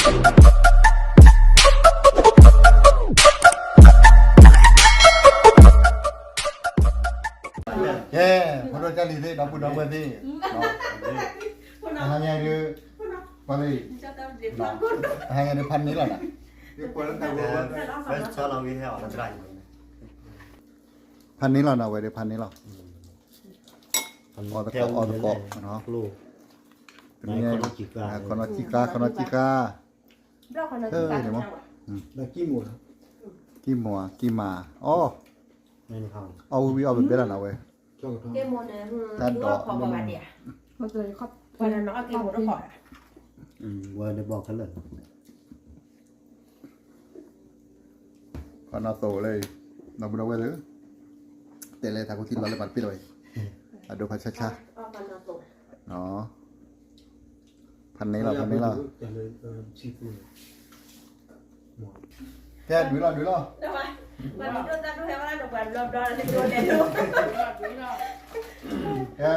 ကဲ, ဖိဒိၣ်တၢ်လံၤသ့ၣ် ဒီပုၢ်ဒီဝဲၢ်သ့ၣ်, တဟါညါဒုး, ပှၤလၢ, တဟါညါဒုးဖးန့ၢ်လီၤနၤ, ဖးန့ၢ်လီၤနၤဝဲဒၣ်ဖးန့ၢ်လီၤ, အီၣ်သကိးအီၣ်သကိး, ခီနီၢ်စံဃါ ခီနီၢ်စံဃါ, ကံမိၢ်, ကံမိၢ်, ကံမၤ, အီၣ်, အီၣ်ဝံၤဝံၤအီၣ်ဘဲဘဲလီၤနၤဝဲ, တၢ်ဒိး, ဝဲဒၣ်ဘီခဲလၢာ် ခီနီၢ်သိးလၢ, ဒီပုၢ်ဒီဝဲၢ်သ့ၣ်, တဲလဲၤထးခိၣ်သံလီၤလၢပှၤတပ့ၢ်လီၤ, အဒိဖးဆါဆါ, ဖးန့ၢ်လီၤ ဖးန့ၢ်လီၤ, ကဲဒုးလီၤဒုးလီၤ, ကဲ ဖိဒိၣ်တၢ်လံၤသ့ၣ် ဒီပုၢ်ဒီဝဲၢ်သ့ၣ်,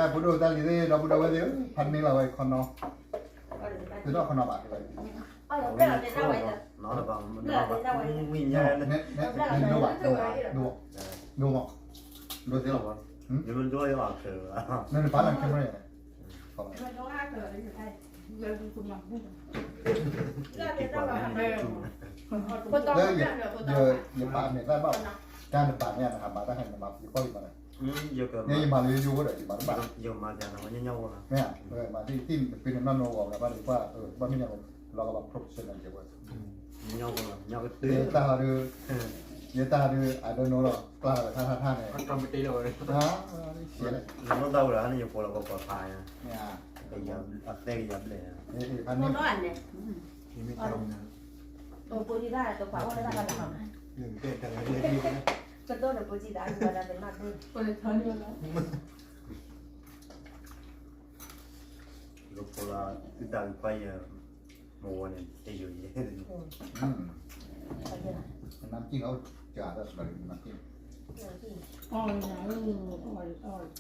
ဖးန့ၢ်လီၤဝဲခီနီၢ်, သုထီၣ်ခီနီၢ်ဘၣ်, ဝံၤညါ, ဒိၣ်မး, ဒိၣ်သ့လီၤ, နနပာ်လၢ camera န့ၣ်, ယပာ်န့ၣ်တၢ်ဘၣ်, တၢ်နပာ်န့ၣ် တၢ်နဘၣ်န့ၣ် နမၤဖုးကီၢ်လံမးန့ၣ်, ယမၤလၢယိယိဒီး ယမၤတဘၣ်, မ့ၢ်, မၤသ့ၣ်သ့ၣ်နပ့ၤန့ၣ်နီၢ်နီၢ်ဂီၤဝဲဘၣ်ဒီး ပှၤမ့ၢ်ညါလီၤကဘၣ် professional ကဲဝဲ, ယတၢ်ဟးဒုး, ယတၢ်ဟးဒုး I don't know လီၤ ကျါလီၤထါထါထါန့ၣ်, နနီၢ်တၢ်ဝဲဒၣ်န့ၣ် ယပိာ်လီၤကပီၤဖး, အသဲကယၤဘျဲၣ်, ယပိာ်လီၤသုတၢ်ဂ့ၢ်ခွါယဲၢ်, မဝီန့ၣ် တယိာ်ယဲၢ်, နမ်ကံၣ်လီၤ, နမ်ကံၣ်,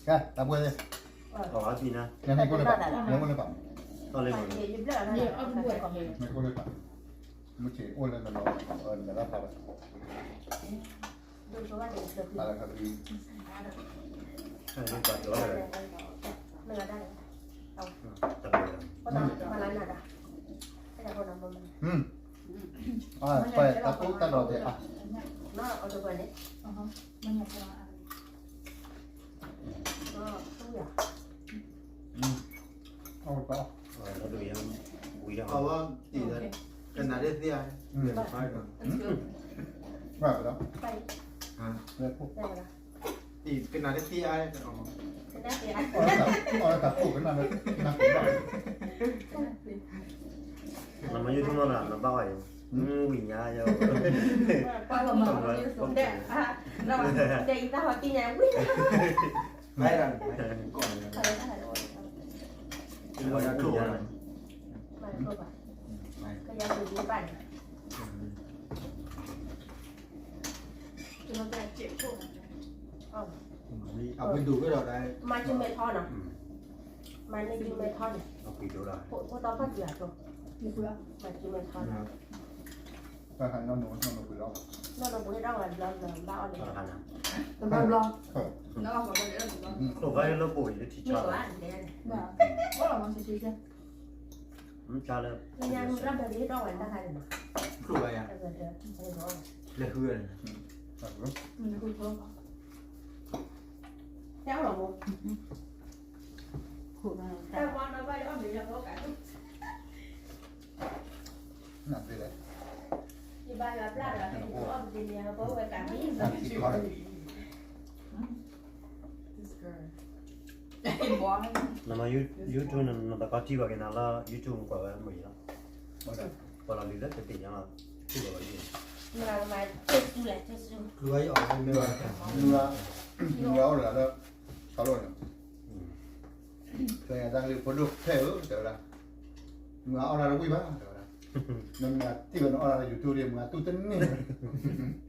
ကဲ တၢ်ပှဲၤ, အီၣ်ဘၣ်သံနၤ, မ့ၢ်အိၣ်လၢပာ်, မ့ၢ်အိၣ်လၢပာ်, မ့ၢ်အိၣ်လၢနလီၤ, နမ့ၢ်ဘၣ်ဖးဘၣ်, ဖးလၢခါပံၤ, တၢ်ပှဲၤ, တၢ်ပှဲၤ, တၢ်ပှဲၤ, တၢ်ပှဲၤ, တၢ်ပှဲၤ, အဝဲ, ကနၣ်ဒ်သ့ဧါ, ကနၣ်ဒ်သ့ဧါ, နမၤ YouTube နီၤ နဘၣ်ဝဲအံၤ, ဝံၤညါယၤ, တဲအံၤတၢ်ဟီၣ်တံၢ်ညါဝံၤ, မၤတၢ်ကျိၣ်, ကယၤသူၣ်ဒံးဘၣ်န့ၣ်, အဝဲဒိၣ်ဝဲဒီး, မၤစုမဲာ်ထီနီၤ, မၤန့ၢ်စုမဲာ်ထီန့ၣ်, ဖိသီဖီၣ်စုၤအသိး, မၤစုမဲာ်ထီန့ၣ်, နီၢ်နီၢ်ပူၤဟ့ၣ်ဒီးဝဲဘျီဘျီ ဘၣ်အီၣ်န့ၣ်, တဘျီဘျီ, တဘျီဘျီ, မ့ၢ်ဝဲ, မ့ၢ်လၢ, ကျိၣ်ဝဲယၤ, လဲၤဃုဝဲန့ၣ်, လဲၤဃုဝဲ, နသ့လဲၣ်, ယဘၣ်ယွၤဘျါဒီး ဟဲယိၤအီၣ်ပသ့န့ၣ် ပဝဲကးမံၤ, နမၤ YouTube န့ၣ် နသးကီထံၣ်ဘၣ်က့ၤနၤလၢ YouTube ကွၢ်ဝဲမုာ်ယံၤလီၤ, ပှၤလီၤလံၤလၢတသ့ၣ်ညါလီၤ, ထံၣ်ဘၣ်ဝဲလံ, မၤမၤတၢ်စူၤလဲၣ်တၢ်စူၤ, မုၢ်ဂၤအိၣ်လၢ, ဆၢလီၤန့ၣ် တၢ်ဖိဒိၣ်ဖျဲၣ်ဧၢ တဲဝဲဒၣ်, မုၢ်ဂၤအီၣ်တၢ်တဝံၣ်ဘၣ် တဲဝဲဒၣ်, နမ့ၢ်ထံၣ်ဘၣ်နအီၣ်တၢ်လၢ YouTube ဒ် မုၢ်ဂၤတူၢ်တန့ၢ်,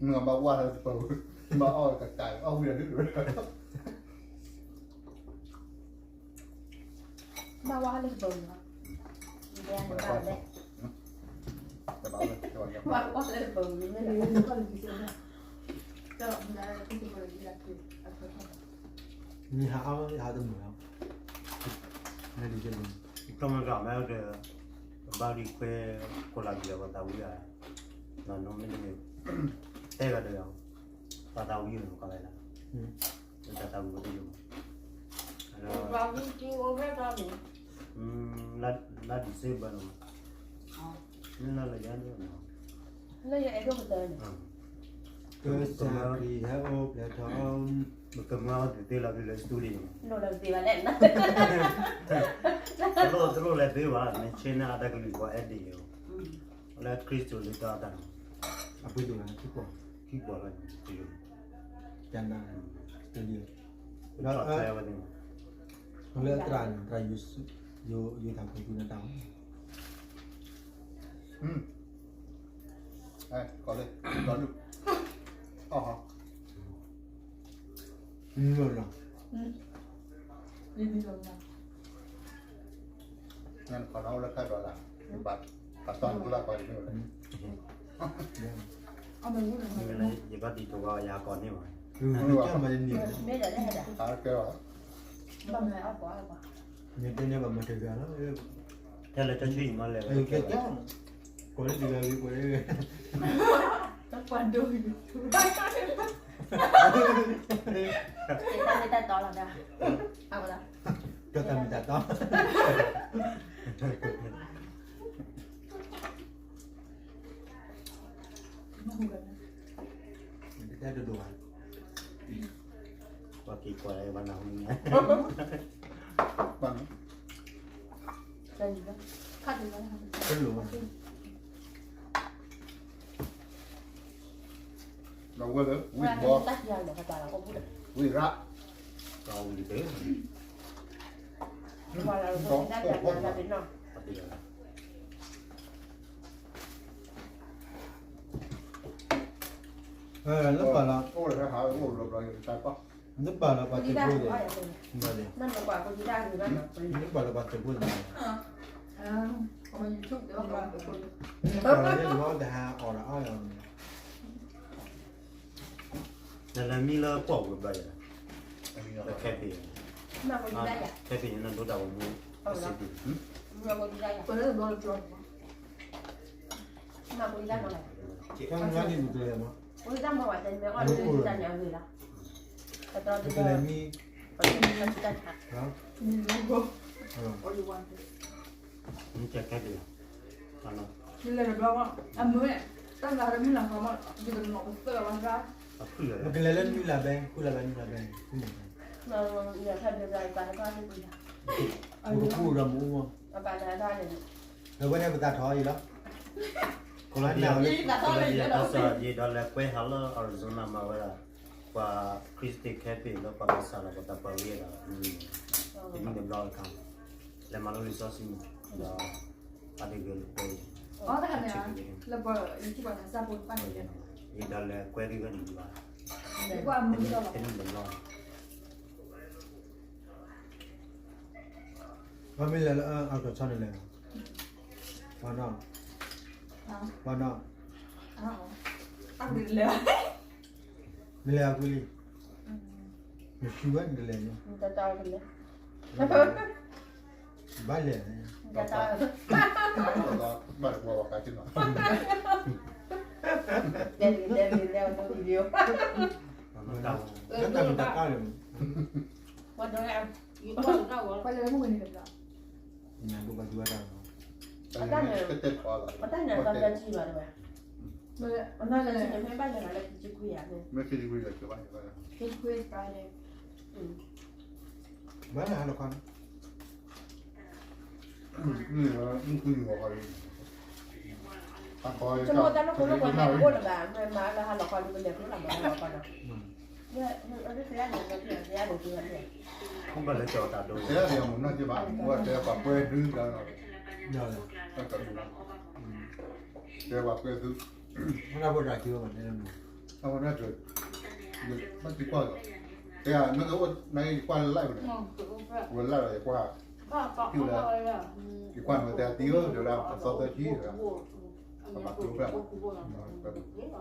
မုၢ်ဂၤဘၣ်ဝါတၢ်တပၤ, ဘၣ်အီၣ်တၢ်အီၣ်ဝံၣ်ဒီးဒုး, ဘၣ်ဝါလၢတပၤ, ဘၣ်လဲၣ်, မ့ၢ်ဟးအါ ယဟးတမုာ်လီၤ. တမ့ၢ်ကမ့ၢ်ဒီး ဘၣ်ဒံးခွဲ ကိးလၢဘံလီၤ ပှၤသးဝံၣ်ဧါ, နီၢ်မ့ၢ်တမ့ၢ် တဲဂၤဒီး ပှၤသးဝံၣ်န့ၣ်ကီးဝဲဒၣ်, တၢ်သးဝံၣ်ဝဲတယုၢ်မး, လါ လါ December န့ၣ်မး, လၢလါယၤန့ၣ် လၢယအဲၣ်ဒိၣ်ကတၢၢ်န့ၣ်, ကစၢ်ခရံာ်ဟဲအိၣ်ဖျဲၣ်ထီၣ်, ပကမၤအီၤတသ့လီၤ ဖဲလၢ studio န့ၣ်, လိၣ်လၢတသ့ဘၣ်လဲၣ်, တလိၣ်တလိၣ်လဲၤသ့ဘၣ်, မ့ၢ်ဆ့ၣ်န့ၣ်အတၢ်ကလုၢ်ပှၤအဲၣ်ဒိၣ်, လၢခရံာ်စူးလၢတၢ်အတၢ်န့ၣ်, အပှ့ၤဒိၣ်လၢခံကွီၢ်, ခံကွီၢ်လီၤ, ကၠနါ, studio လၢအတြၢ်န့ၣ် တြၢ် ယိၤသးခိၣ်သူၣ်နတၢ်, ကီးလၢ ကီးဒုၣ်, အီၣ်ဟီ, လီၤလီၤ, နခီၣ်နီၤလၢခါဒီးလၢ်, ပာ်တီၢ်နကျါကီးန့ၣ်, ယဘၣ်တံၤတဝါယၤကီးန့ၢ်ဘၣ်, မ့ၢ်ဒီးလဲၣ်, ကဲလီၤ, မ့ၢ်တဲန့ၣ်ဘၣ်မၤတဂၤလီၤ, ထဲလၢတၢ်ဆံးအံၤမၤလဲၣ်, ကဲ, ကိးလၢတဂၤဂ့ၤ ကိးလၢတဂၤ, တၢ်ပှၤဒိၣ်ဂ့ၤ, တၢ်မ့ၢ်တၢ်တီလီၤ, တၢ်မ့ၢ်တၢ်တီ တၢ်ဒိၣ်ဒိၣ်ဘၣ်, ပှၤက့ၤကွၢ်လၢပှၤနၢ်ဟူန့ၣ်, တလိၣ်ဘၣ်, ဒီးဝဲလၢ ဝံၣ်ဘီ, ဝံၣ်ရၣ်, ဒီးဝံၣ်တဘ့ၣ်, လၢပှၤလၢ လၢပှၤလၢပှၤသုးဖိန့ၣ်, လၢပှၤလၢပှၤသုးဖိန့ၣ်, လၢပှၤလၢပှၤသုးဖိန့ၣ်, လၢမံလၢကွီၢ်ဝဲဘျီယဲ, ခဲပ့ၤ, ခဲပ့ၤန့ၣ် နဒိတၢ်ဝဲမူ, ပစ့ပ့ၤ, ပကလဲၤမံ, မ့ၢ်ကဲခဲပ့ၤ, ပကလဲၤလၢနွံလါဘဲ, ဃုလါဘဲ, နွံလါဘဲ, ပကကူဒီးမူ, ဒီးဝဲန့ၣ်ပသးထီၣ်အံၤလီၤ, ခိၣ်လၢနၤ, ယဒီးလဲၤကွဲဟးလၢ Arizona မၤဝဲဒၣ်, ပှၤခရံာ်စတ့ၣ်ခဲပ့ၤလၢပှၤကစၢ်လီၤ ပတၢ်ပှၤဂ့ၤဒီး, တနံၣ်တဘျီတခါ, လဲၤမၤလိလံာ်စီဆှံမး, ဒီး အါတဂ့ၤလၢပှဲၤ, လၢပှၤ YouTube ပှၤသးစၢ်ဖိတဖၣ်န့ၣ်, ယဒီးလဲၤကွဲသ့ၣ်ဝဲန့ၣ်ဒံးဘၣ်, တနံၣ်တဘျီ, ပှၤမ့ၢ်လဲၤလၢအကဆီန့ၣ်လဲၤ, ပှၤနီၢ်, ပှၤနီၢ်, မ့ၢ်လဲၤအပူၤလံ, မ့ၢ်ဆူဝဲနတလဲၤန့ၣ်, ဘၣ်လဲၤ, ဘၣ်လဲၤ, ဘၣ်လဲၤ, တၢ်မ့ၢ်တၢ်တီလၢ, ညါဒိၣ်ဘၣ်ဒံးဝဲဒၣ်လီၤ, အတၢ်န့ၣ်, အတၢ်န့ၣ်အသီတၢ်ထံဘၣ်တဝဲ, အတၢ်န့ၣ်မ့ၢ်ဘၣ်လဲၤမၤလၢခံဆံခွံယၤန့ၣ်, ခံဆံခွံ, ဘၣ်လဲၤဟးလီၤခီန့ၣ်, ဆိကမိၣ်တၢ်လၢခိလၢပှၤဟဲအိၣ်လၢၤဘၣ်, မ့ၢ်မၤလၢဟးလီၤခီန့ၣ် ပလဲၤကျိလၢမၤလၢဟးလီၤခီန့ၣ်, ဘၣ်လၢကၠီၤတၢ်ဒိ, တဲမနုၤကဘၣ်, တဲပှၤကွဲသု, တဲပှၤကွဲသု, တဲနကအိၣ်နကွၢ်လၢ်န့ၣ်, ဝဲလၢ်ဒီးယကွၢ်, ယကွၢ်န့ၣ်တဲတံၢ်ဧၢ, တဲဒၣ်အသီသၢဆံ, ပဘၣ်ကျိဖဲအမး, တၢ်နါ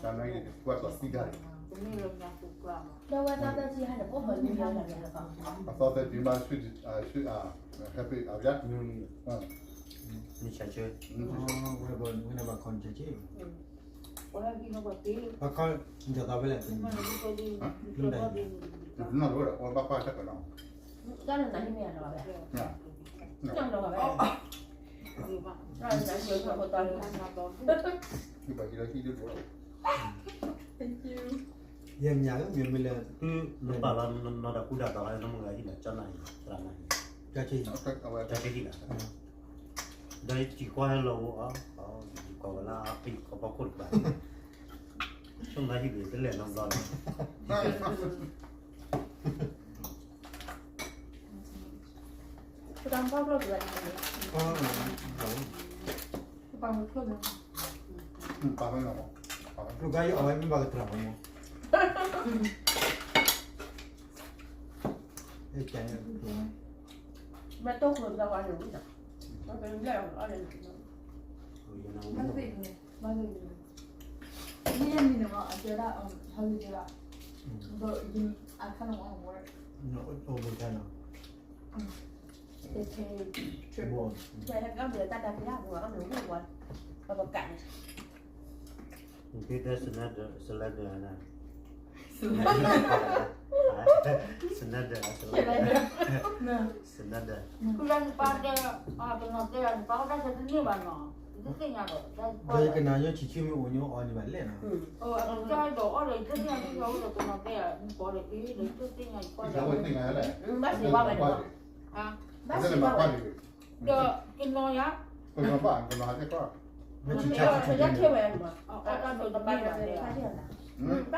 အံၤကွၢ်သိးသံတၢ်, ဒီးဝဲသီသၢဆံဟါန့ၣ် ပအိၣ်ဘၣ်မ့ၢ်လၢလၢလၢ, အသီသၢဆံမး ဆွံ, ဆွံ, ဟဲပ့ၤအဘျါ, မ့ၢ်ဆါဆၢ, ဝဲဘၣ်ခီနဆါဆၢ, ဘၣ်ခီနဆါသီဖဲလဲၣ်, နီၢ်တဝဲဒီး အဝဲဘၣ်ကွၢ်တၢ်ကနီၤ, တၢ်နနၤဟံၣ်မ့ၢ်အလီၤဘၣ်, နီၢ်လီၤဘၣ်, ယဲၢ်ညါမ့ၢ်မ့ၢ်လၢ ပၢ်လီၤနီၢ်ဒီးကူၣ်တၢ်သီလီၤ နမုၢ်ဂၤဟံၣ်န့ၣ် ကၠီနၤအံၤ, ကၠီကဟံၣ်လီၤ, ဒီးယကံကွၢ်ဟဲလီၤအိၣ်အီၤ, ယကံကွၢ်ဝဲလၢအပံၤကီၢ်ဖီခိၣ်တကပၤ, ဆိမိၣ်ဟံၣ်န့ၣ် တလဲၤနီတဘျီန့ၣ် ပတၢ်ဖီၣ်ကျိၣ်ပှၤန့ၣ်, ပှၤမုၢ်ကျိၣ်န့ၣ်, ပှၤမုၢ်ကျိၣ် အဝဲမ့ၢ်ဘၣ်ကတြၢ်မး, မ့ၢ်တိၢ်ကျိၤတဘျီဃီန့ၣ်, မ့ၢ်သ့ၣ်န့ၣ်, မ့ၢ်သ့ၣ်န့ၣ်, မ့ၢ်ယမံၤန့ၣ်မး အတဲဒၣ်, ဟဲလံတဲဒၣ်, ဒီးယမံၤ I kind of wanna work. အိၣ်မူထဲနီၤ, တဲခဲ, တၢ်တၢ်ဖံးတၢ်မူ အမ့ၢ်ဝံၣ်ဝဲ, ပကကးန့ၣ် Okay, that's another cylinder. Cylinder. Cylinder. Cylinder. ဒီးယကနၣ်ညီဆံးဆံးမ့ၢ်အိၣ်ညီအီၤန့ၣ်ဘၣ်လဲၣ်နီၤ, ဘၣ်စံးဝဲဝဲန့ၣ်, ဘၣ်စံးဝဲန့ၣ်, ပယီၤထဲဝဲမး, ဘၣ်စံးဝဲဆိမး, ဘၣ်စံးဝဲဆိန့ၣ် အဝဲအီၣ်ဘၣ်ကသံၣ်န့ၣ်လီၤမးဝဲဒီ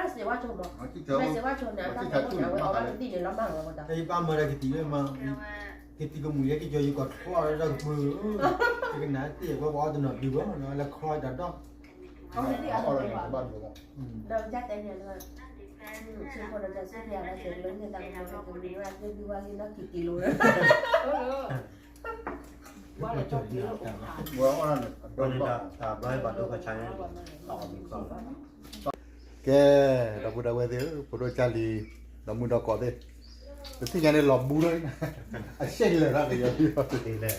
း, ယပၢ်မၤဒီးကသံၣ်ဝဲမး, ကသံၣ်ကမူၤလၢကယီၤယကီၢ်ချီၣ်ဝဲဒၣ်ကပၢၤ, ယကနၣ်သ့ၣ်ဝဲပှၤအီၣ်တနီၤဒုးဝဲနီၤ လၢချီၣ်တၢ်ဒီး, ဒီးကတဲန့ၣ်, ဆ့ဖိဒီးကစ့ၢ်ကီးလၢကမ့ၢ်န့ၣ် သ့ၣ်ဒုးဝဲလံနီၢ်ကံၢ်ကံၢ်လိၤလၢ ကဲ, ဒီပုၢ်ဒီဝဲၢ်သ့ၣ်ဧၢ, ဖိဒိၣ်ကၢ်လံၤ, ဒီးမုၢ်ဒီကိးသ့ၣ်, တသ့ၣ်ညါန့ၣ်လီၤဘူလီၤ, အရှဲလၢာ်ထီၣ်ကယီၤလံ,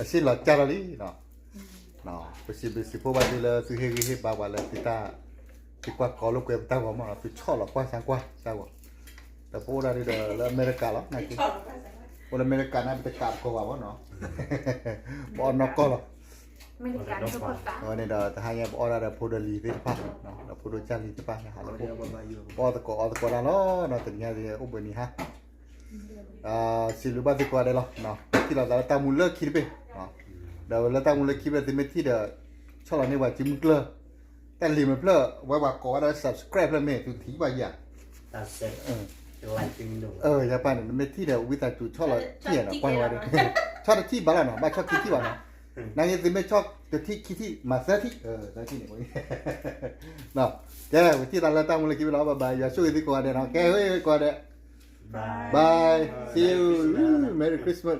အရှဲလီၤကၢ်ထီၣ်လံနီၤ, ပစံးဘျုးစံးဖှိၣ်ဘၣ်သုလၢသုဟ့ၣ်ဂံၢ်ဟ့ၣ်ဘါပှၤလၢသုတၢ်, သုကွၢ်ကီလိာ်ကွဲပတၢ်ဂီၤမးနီၤ, သုဆီၣ်လီၤကွၢ်စၢ်ကွၢ်တၢ်ဂီၤ, ဒီးပအိၣ်ဒၣ်ဒ်ဒီးလၢအမဲရကၤလီၤ, အိၣ်လၢအမဲရကၤန့ၣ် ပတကးတကိးဘၣ်မးနီၤ, ပအီၣ်နီၢ်ကီၢ်လီၤ အဝဲန့ၣ်ဒီးတဟါညါပအီၣ်ဒၣ်ဒီးဖိဒီးလံၤသ့ၣ်တဖၣ်, ဒီးဖိဒိၣ်ကၢ်လံၤသ့ၣ်တဖၣ်ဟးလၢ, ပအီၣ်သကိးအီသကိးတၢ်လီၤ, တနံၤညါအိၣ်ဘှံးနံၤဟါ, စံးဘျုးဘၣ်သုကိးဂၤဒဲးလီၤ, ထံၣ်လိာ်သးလၢတၢ်မူလၢခံတဘ့ၣ်, ဒီးလၢတၢ်မူလၢခံဘ့ၣ်သုမ့ၢ်ထံၣ်ဒီး, ဆီၣ်လီၤန့ၢ်ပှၤစုမုၢ်ကျၢၢ်, တၢ်လံၤမ့ၢ်ဖျၢၣ်, ဝဲပှၤကိးဝဲဒၣ် subscribe ဖျၢၣ်မ့ၢ် သုထံၣ်ဘၣ်ယၤ ယပၢ်န့ၣ် နမ့ၢ်ထံၣ်ဒီး ဝံသးစူၤဆီၣ်လီၤထံၣ်နီၤ, ကွၢ်ဝဲဒၣ်, ဆီၣ်တထံၣ်ဘၣ်လီၤနီၤ, ဘၣ်ဆီၣ်ခံထံၣ်ဘၣ်နီၤ, နာ်က့သုမ့ၢ်ဆီၣ်တထံၣ်ခံထံၣ်မၤသၢထံၣ်, သၢထံၣ်န့ၣ်, ကဲ, ဝံၤထံၣ်သးလၢတၢ်မူလၢခံဘ့ၣ်လီၤ, bye bye, ယွၤဆိၣ်ဂ့ၤသုကိးဂၤဒဲးနီၤ, ကဲ, ကိးဂၤဒဲး, bye, see you, Merry Christmas.